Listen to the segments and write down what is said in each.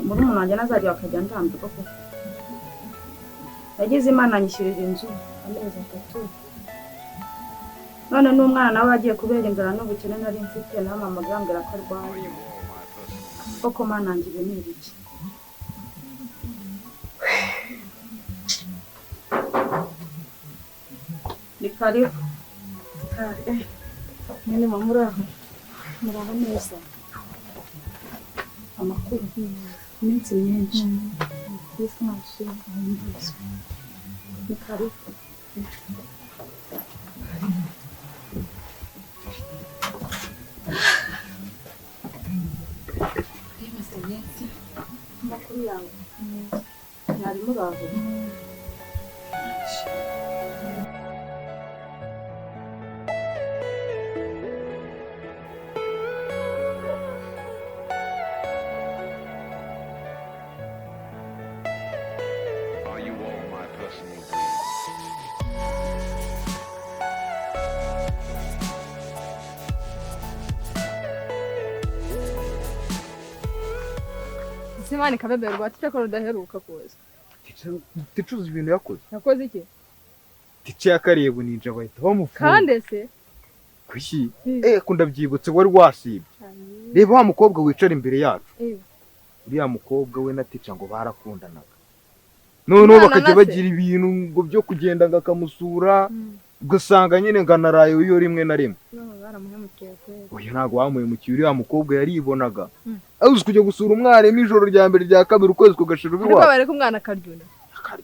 Murumuna wanjye nazajya bakajya ndambirwa koko. Yagize Imana anyishyurira inzu amezi 3. None n'umwana nawe agiye kubera inzara n'ubukene nari mfite, nawe mama agambwira ko arwaye. Koko Mana yanjye, ibi ni ibiki? Ni karibu. Nyine mama, uraho? Muraho neza. Amakuru? Iminsi myinshi. Yesu nashimwe. Ni karibu. Bimaze iminsi. Amakuru yawe? Mwari muraho? Are you all my personal dreams? Ese Imana ikabeberwa ate ko rudaheruka kuza? Ticuza ibintu yakoze. Yakoze iki? Tice yakareba ninja bahita bamufunga. Kandi se Kuki? Ko ndabyibutse, wari wasibye. Reba wa mukobwa wicara imbere yacu. Uriya mukobwa we na Tica ngo barakundanaga. Noneho Umwana bakajya na se? bagira ibintu ngo byo kugenda ngo akamusura, ugasanga nyine ngo anaraye iyo rimwe na rimwe. Baramuhemukiye kweli. Oya, ntabwo bamuhemukiye, uriya mukobwa yaribonaga. Azi kujya gusura umwarimu ijoro rya mbere, rya kabiri, ukwezi kugashira Ariko ubiwabo. bareka umwana akaryuna.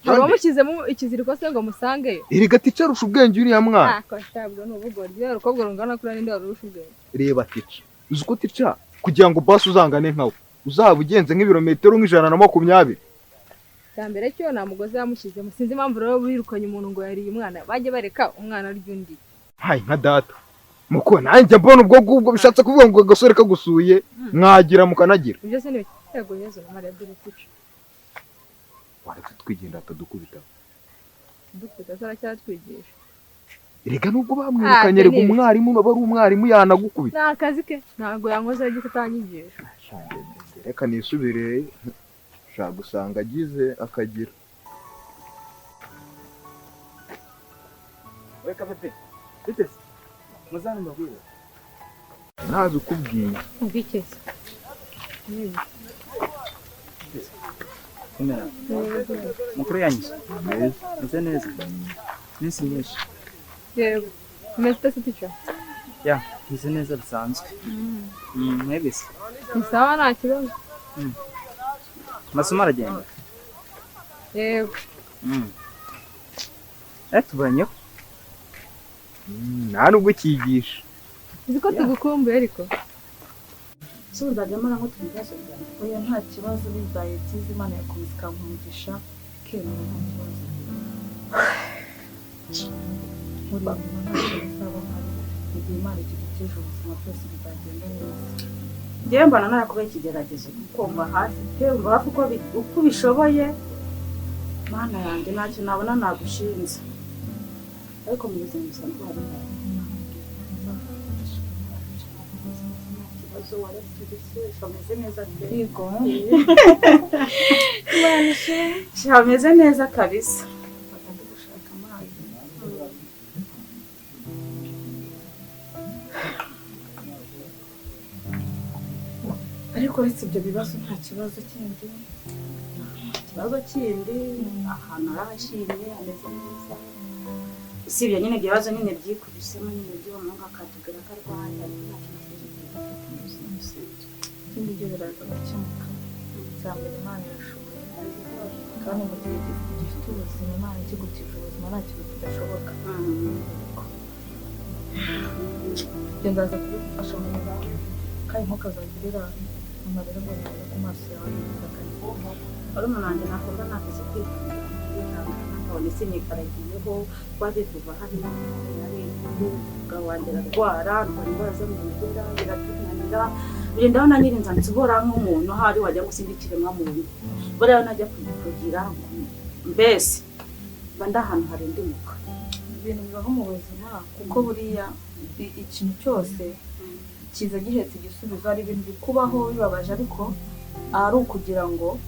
Hari uwamushyizemo ikiziriko se ngo musangeyo? Erega Tica arusha ubwenge uriya mwana. Ah, kwashabwa ni ubugoryi. Rero urukobwa rungana kuriya ninde warurusha ubwenge? Reba Tica. Uzi ko Tica kugira ngo basi uzangane nkawe uzaba ugenze nk'ibirometero nka 120. Cya mbere cyo nta mugozi yamushyizemo. Sinzi impamvu rero birukanye umuntu ngo yariye umwana. Bajye bareka umwana arya undi. Hayi nka data muko nanjye mbona ubwo ngubwo bishatse kuvuga ngo agasore kagusuye mwagira mukanagira. Ibyo se ni ibiki? Yego Yezu na Mariya, dore Tica. Waretse twigenda atadukubita. Dukubita se aracyatwigisha. Erega nubwo bamwirukanye, Ah, erega ni ibiki? umwarimu aba ari umwarimu, yanagukubita. Ni akazi ke. Ntabwo yankoze ariko utanyigisha. Reka nisubire, ushaka gusanga agize akagira. Weka pepe. Bite se? Muzane mbabwire. Ntabikubwiye. Ubwiki se? Komera. Mukuru yanyu. Meze neza. Minsi myinshi. Yego. Umeze ute se Tica? Ya, meze neza bisanzwe. Mwebwe se? Ni sawa, nta kibazo. Amasomo aragenda. Yego. Tubanyeho. Nta nubwo ukigisha. Uzi ko tugukumbuye ariko. Se uzajya amara ngo ibibazo byanjye? Oya, nta kibazo, bibaye byiza Imana yakomeza ikamugisha ikemera, nta kibazo. Buriya nyuma ntacyo bizaba mpari, igihe Imana ikidukije ubuzima byose bizagenda neza. Njyewe mbona narakubaye ikigeragezo kuko mba hafi pe, mba hafi uko ubishoboye. Mana yanjye, ntacyo nabona nagushinze. Ariko mu buzima busanzwe hari ikibazo warabyibushye, ameze neza pe. Yego. Sha, ameze neza kabisa. Bagenda gushaka amazi. Ariko uretse ibyo bibazo nta kibazo kindi. Ikibazo kindi, ahantu arahashimye, ameze neza. Usibye nyine ibyo bibazo nyine byikubisemo nyine by'uwo muhungu akatubwira ko arwaye, ariko nta kintu kibazo gifite mu buzima busanzwe. Ikindi byo biraza gukemuka. Icya mbere Imana irashoboye, kandi mu gihe gifite ubuzima, Imana ikigutije ubuzima, nta kintu kidashoboka. Ibyo ndaza kubigufasha mu migambi, kandi ntukazagirira amarira ngo ntabwo ku maso yawe biragaragara. Barumuna wanjye nakumva nateze kwihangana, nkabona isi nikaragiyeho, twagiye tuva hariya umugabo wanjye ararwara, ndwara indwara zo mu mugera biratunanira, buri ndabona nyirinza nsubora nk'umuntu ahari wajya gusinda ikiremwa muntu, buriya najya kugira mbese mba ndi ahantu harindimuka. Ibintu bibaho mu buzima, kuko buriya ikintu cyose kiza gihetse igisubizo. Hari ibintu bikubaho bibabaje ariko Ari ukugira ngo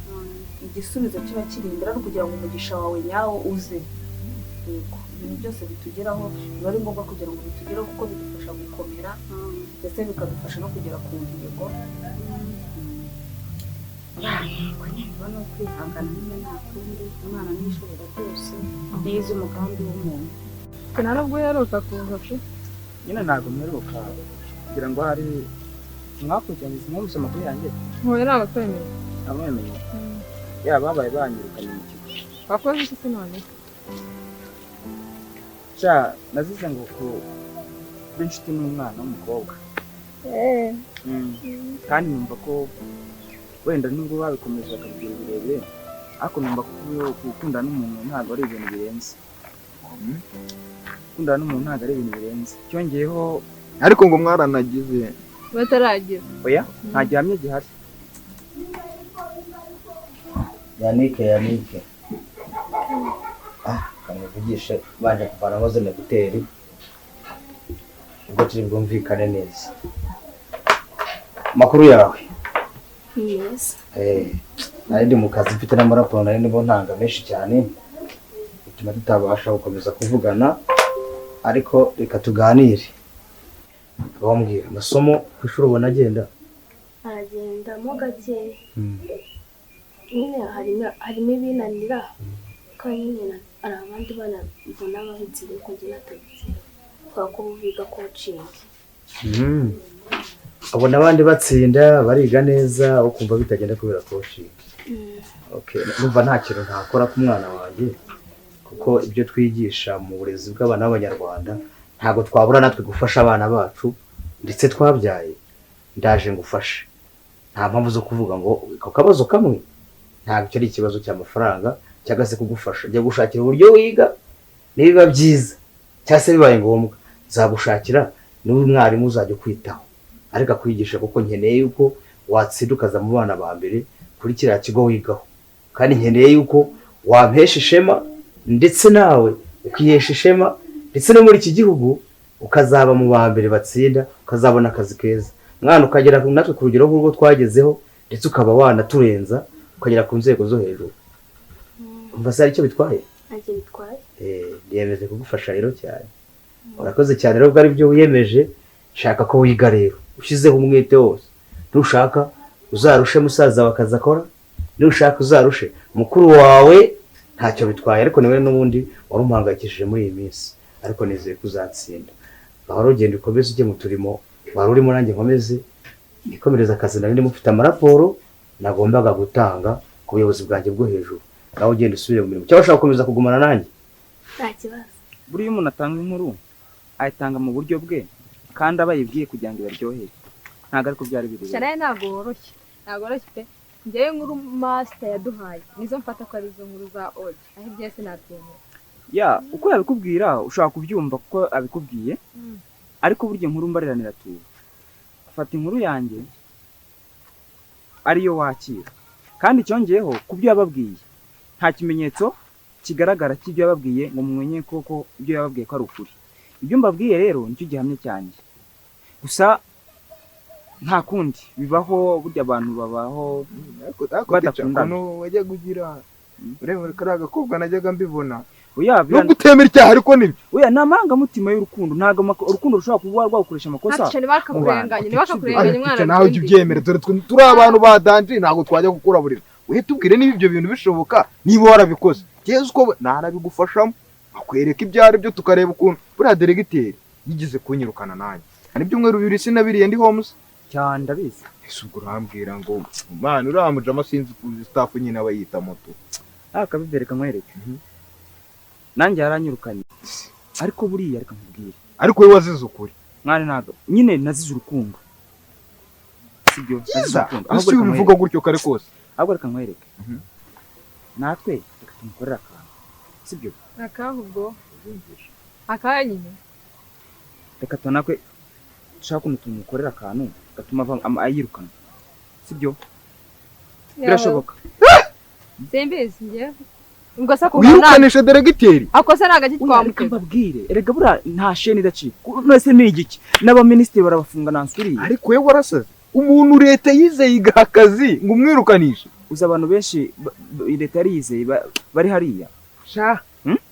igisubizo kiba kiri imbere, ari ukugira ngo umugisha wawe nyawo uze. Yego, ibintu byose bitugeraho biba ari ngombwa kugira ngo bitugereho, kuko bidufasha gukomera ndetse bikadufasha no kugera ku ntego. Yego nyine no kwihangana nyine, nta kundi. Imana niyo ishobora byose, niyo izi umugambi w'umuntu. Nta nubwo uheruka kuza pe. Nyine ntabwo mperuka, kugira ngo hari mwakurikiranye, mwumvise amakuru yanjye? Ntuye ntabwo twemeye. Amwemenye yaba babaye banyirukanye mu kigo. Wakoze iki se none? Sha, nazize ngo kuba inshuti n'umwana w'umukobwa. Kandi numva ko wenda nubwo babikomeje bakabwira birebire, ariko numva ko gukundana n'umuntu ntabwo ari ibintu birenze. Gukundana n'umuntu ntabwo ari ibintu birenze. Cyongeyeho Ariko ngo mwaranagize? Bataragira. Oya, nta gihamya gihari. Yanike, Yanike, ah, kamuvugishe baje kuvanamo zino écouteurs, ubwo turi bwumvikane neza. Amakuru yawe? Yes. Nari ndi mu kazi, mfite n'amaraporo nari ndimo ntanga menshi cyane, bituma tutabasha gukomeza kuvugana, ariko reka tuganire. Wambwira amasomo ku ishuri ubona agenda? Aragendamo gake nyine, harimo ibinanira, kandi nyine hari abandi bana mbona babitsinze ariko njye natabitsinda kubera ko bo biga coaching. Abona abandi batsinda, bariga neza, ukumva bitagenda kubera coaching. Okay, numva nta kintu ntakora ku mwana wanjye, kuko ibyo twigisha mu burezi bw'abana b'Abanyarwanda, ntabwo twabura natwe gufasha abana bacu ndetse twabyaye. Ndaje ngufashe, nta mpamvu zo kuvuga ngo ako kabazo kamwe ntabwo icyo ari ikibazo cy'amafaranga cyangwa se kugufasha. Jya gushakira uburyo wiga, nibiba byiza cyangwa se bibaye ngombwa nzagushakira niba umwarimu uzajya ukwitaho ariko akwigisha, kuko nkeneye yuko watsinda ukaza mu bana ba mbere kuri kiriya kigo wigaho, kandi nkeneye yuko wampesha ishema ndetse nawe ukihesha ishema, ndetse no muri iki gihugu ukazaba mu ba mbere batsinda, ukazabona akazi keza mwana, ukagera natwe ku rugero nk'urwo twagezeho, ndetse ukaba wanaturenza ukagera ku nzego zo hejuru. Umva se hari icyo bitwaye? Ntacyo bitwaye. Niyemeje kugufasha rero cyane. Urakoze cyane rero, ubwo ari byo wiyemeje. Shaka ko wiga rero ushyizeho umwete wose. Nushaka uzarushe musaza wawe akazi akora, nushaka uzarushe mukuru wawe, ntacyo bitwaye, ariko niwe n'ubundi wari umuhangayikishije muri iyi minsi. Ariko nizeye ko uzatsinda. Aho ugenda ukomeze ujye mu turimo wari urimo, nanjye nkomeze nikomereza akazi nari ndimo, mfite amaraporo nagombaga gutanga ku buyobozi bwanjye bwo hejuru. Nawe ugenda usubire mu mirimo, cyangwa ushaka gukomeza kugumana nanjye? Nta kibazo. Buriya umuntu atanga inkuru, ayitanga mu buryo bwe, kandi aba yibwiye kugira ngo ibaryohere, ntabwo ariko byari biri. Cyane, ntabwo woroshye, ntabwo woroshye pe. Njyewe inkuru master yaduhaye nizo mfata ko arizo nkuru za oji, aho ibyo sinabyemera. Ya, uko yabikubwira ushobora kubyumva kuko abikubwiye, ariko burya inkuru mbariranira tuba fata inkuru yanjye ariyo wakira. Kandi cyongeyeho, ku byo yababwiye nta kimenyetso kigaragara cy'ibyo yababwiye ngo mumenye koko ibyo yababwiye ko ari ukuri. Ibyo mbabwiye rero nicyo gihamya cyanjye gusa, nta kundi, bibaho, burya abantu babaho Ariko ariko badakundana. Ukuntu wajyaga ugira ureba kariya gakobwa, najyaga mbibona. Oya. Nubwo utemera icyaha, ariko nibyo. Oya, ni amarangamutima y'urukundo. Ntabwo urukundo rushobora kuba rwagukoresha amakosa. Ntacyo, ntibakakurenganye, ntibakakurenganye umwana. Ariko nawe ujya ubyemera. Dore twe turi abantu badanje, ntabwo twajya kukuraburira. Uhita ubwire niba ibyo bintu bishoboka, niba warabikoze. Keza uko ntanabigufashamo, akwereka ibyo ari byo, tukareba ukuntu buriya deregiteri yigeze kunyirukana nanjye hari ibyumweru 2 sinabiriye ndi homes. Cyane, ndabizi. Ese ubwo urambwira ngo mwana uriya mujama, sinzi staff nyine aba yita moto. Ah, kabibereka nkwereke, nanjye yaranyirukanye, ariko buriya reka nkubwire. Ariko wowe wazize ukuri. Mwana, ntabwo nyine nazize urukundo, sibyo? Nazize Byiza. urukundo. Ese Ahubwo reka ubivuga nkwereke. Gutyo kare kose. Ahubwo reka nkwereke, natwe reka tumukorere akantu, sibyo? Akahe ubwo? Akahe nyine? Reka tunakwe dushaka ukuntu tumukorera akantu gatuma ayirukana, sibyo? Birashoboka. Simbizi njyewe ubwo se kuva Wirukanisha deregiteri? Ako se ni agaki Oya, reka twamutega? mbabwire, erega buriya nta sheni idacika. None se ni igiki? N'abaminisitiri barabafunga nansuriye. Ariko wowe warasaze. Umuntu leta yizeye igaha akazi ngo umwirukanishe. Uzi abantu benshi leta yari yizeye bari hariya. Sha.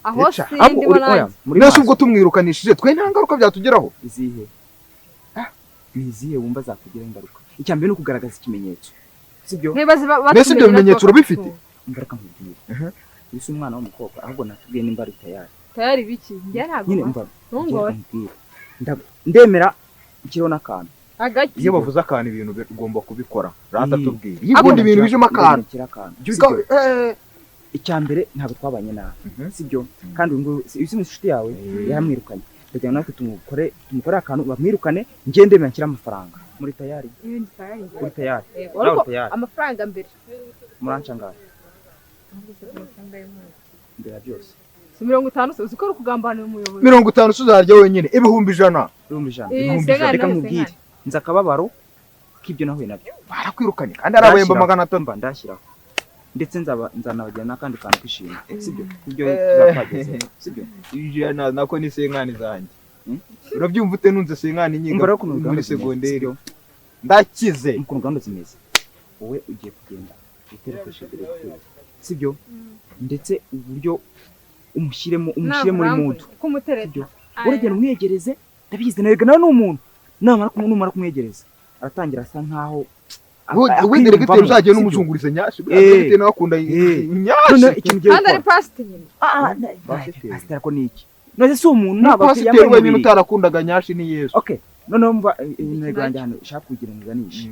Aho sindi wananjye. Nese ubwo tumwirukanishije twe nta ngaruka byatugeraho. Izihe? Nizihe wumva zakugiraho ingaruka? Icya mbere ni ukugaragaza ikimenyetso. Sibyo? Nese ibyo bimenyetso urabifite? Ingaruka nkubwire. Uyu umwana w'umukobwa ahubwo natubwiye nimba ari tayari. Tayari biki? Njye ntabwo. Nyine mva. Ndemera ikiriho n'akantu. Iyo bavuze akantu ibintu ugomba kubikora. Rata tubwire. Iyo ubundi ibintu bijemo akantu. Icya mbere ntabwo twabanye nabi. Sibyo? Kandi uyu nguyu si inshuti yawe yaramwirukanye. Ndagira natwe tumukore akantu bamwirukane njye ndemera nshyira amafaranga. Muri tayari? Uri tayari? Nawe tayari. Amafaranga mbere. Murancangara. Mbere byose. Si 50 uzi ko uri kugambanira umuyobozi. 50 uzarya wenyine 100,000. 100,000. Reka nkubwire. Nzi akababaro k'ibyo nahuye nabyo. Barakwirukanye kandi arabahemba 500 mba ndashyiraho. Ndetse nzanabagira n'akandi kantu kishimye. Sibyo? Ibyo tuzakwagezeho. Sibyo? Ijana nako ni senkani zanjye. Urabyumva ute nunze senkani nyiga muri segonderi. Ndakize. Ukuntu gahunda zimeze. Wowe ugiye kugenda uterekeshe diregiteri. Sibyo? Ndetse uburyo umushyire muri mudu. Kumutereta. Uragenda umwegereze, ndabizi nawe nawe ni umuntu. Namara kumwegereza aratangira asa nkaho we diregiteri uzagiye n'umuzungurize nyashi. Diregiteri nawe akunda nyashi. Kandi ari pasiteri. Pasiteri ko ni iki? None se umuntu ntabwo pasiteri wenyine utarakundaga nyashi ni Yesu. Okay. Noneho mva intego yanjye hano ishaka kugira ngo nganishe.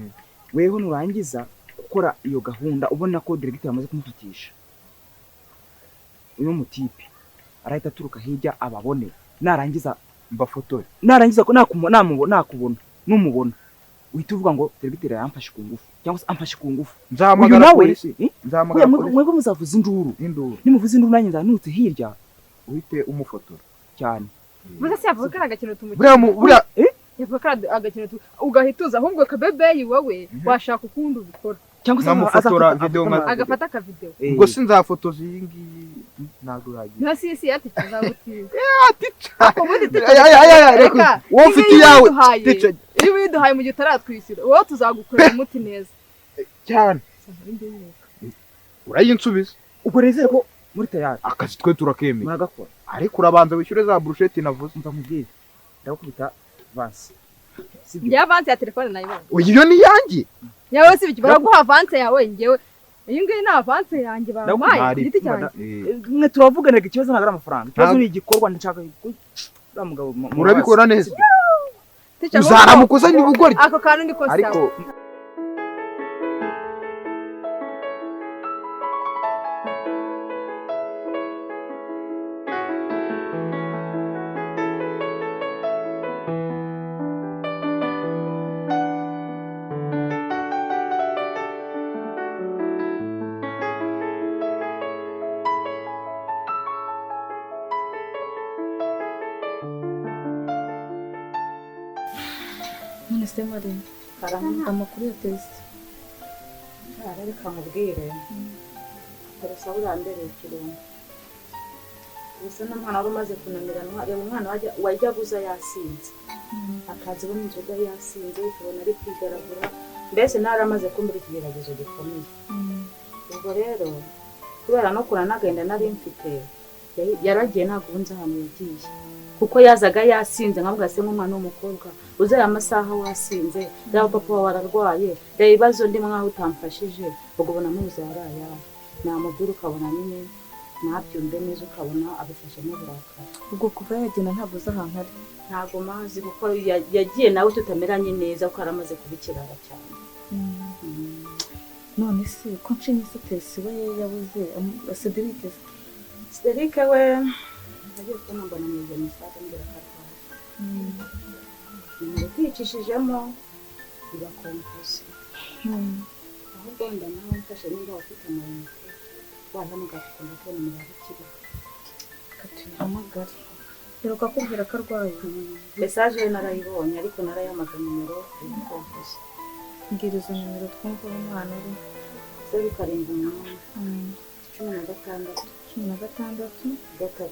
Weho nurangiza gukora iyo gahunda ubona ko diregiteri amaze kumufatisha. Uyu mutipe arahita aturuka hirya ababone. Narangiza mbafotore. Narangiza ko nakubona numubona uhita uvuga ngo diregiteri yamfashe ku ngufu cyangwa se amfashe ku ngufu. Nzahamagara polisi. Nzahamagara polisi. Mwebwe muzavuza induru. Nimuvuza induru nanjye nzanutse hirya uhite umufotora cyane. Muze se yavuga ko ari agakino tumukina. Buriya yavuga ko ari agakino ugahituza ahubwo kabebeyi wowe washaka ukundi ubikora. Cyangwa se nkamufotora video agafata akavideo. Ubwo sinzafotoza iyi ngiyi ntabwo yagiye. Nka sisi ati tuzagutiza. Tica. Reka wowe ufite iyawe. Tica. Iyo uyiduhaye mu gihe utaratwishyura wowe tuzagukorera umuti neza. Cyane. Urayinsubiza. Ubwo nizere ko muri tayari. Akazi twe turakemeye. Muragakora. Ariko urabanza wishyure za brusheti navuze. Mva nkubwire. Ndagukubita avance. Sibyo? Njye avance ya telefone nayibonye. Iyo ni yanjye. Yawe si baraguha avance yawe njyewe. Iyi ngiyi ni avance yanjye bampaye ku giti cyanjye. Mwe turavuganaga ikibazo ntabwo ari amafaranga. Ikibazo ni igikorwa ndashaka mugabo. Urabikora neza. Uzaramukuza ni ubugoryi. Ako kantu niko sawa. Ariko amakuru ya test reka nkubwire teresa burambereye ikirungo gusa n'umwana wari umaze kunaniranwa reba umwana wajyaga uza yasinze akaza ubona inzoga yasinze ukabona ari kwigaragura mbese nawe amaze kumbura ikigeragezo gikomeye. Ubwo rero kubera no kurana n'agahinda nari mfite yaragiye ntabwo ubu nzi ahantu yagiye kuko yazaga yasinze nkavuga se nk'umwana w'umukobwa uza aya masaha wasinze yaba papa wawe ararwaye reba ibibazo ndimo nkaho utamfashije ubwo ubona mubuze yaraye namubwira ukabona nyine ntabyumve neza ukabona abifashe n'uburakari. Ubwo kuva yagenda ntabwo uzi ahantu ari? Ntabwo mazi kuko yagiye nawe tutameranye neza kuko yaramaze kuba ikirara cyane. None se ko nshimye se Tesi we yabuze Cedric? Cedric we nagiye kubona mbona mwize mesaje ambwira ko arwaye. Nimero tuyicishijemo ibakompoza. Ahubwo wenda nawe mfashe nimba ufite amayinite wahamagara tukunda kubona umubare ukiriho. Reka tuyihamagare. Heruka kubwira ko arwaye. Mesaje ye narayibonye ariko narayihamagaye nimero irakompoza. Mbwira izo nimero twumva aho umwana ari. 0 7 8 16 16 3.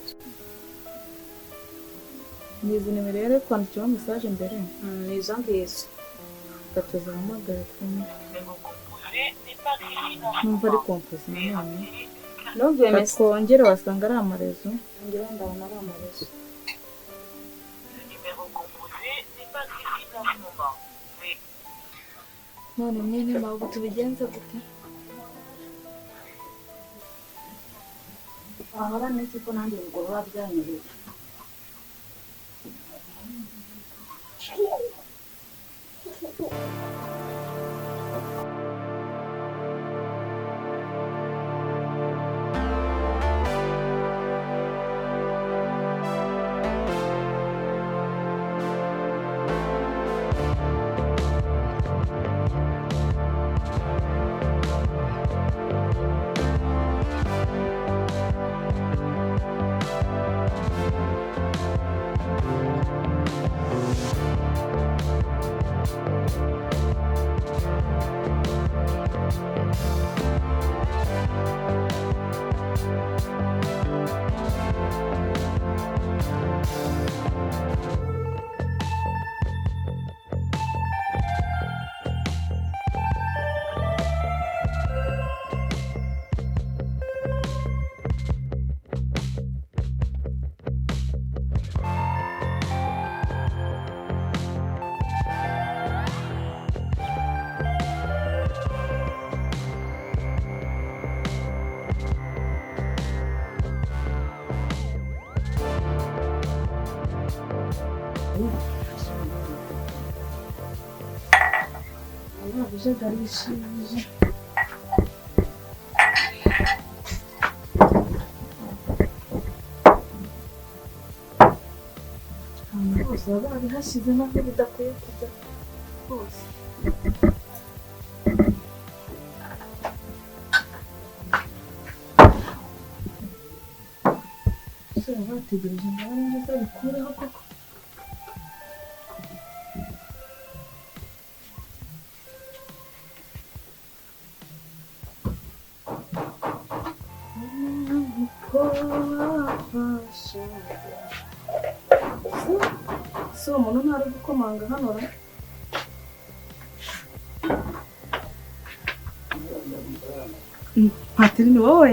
Ni izi nimero yari kwandikiraho mesaje mbere? Ni izo ngizo. Tuzahamagara twumve. Numva ari kompozi nanone. Numvise Twongere wasanga ari amarezo. Ngira ndabona ari amarezo. None mwene ntabwo tubigenza gute? Ahora n'iki ko nanjye ubwo biba byanyereye. Bijagarishije. Ahantu hose baba babihashyize naho bidakwiye kujya hose. Ese baba bategereje ngo arangize abikureho koko? Si uwo muntu ntari gukomanga hano ra? Patiri ni wowe?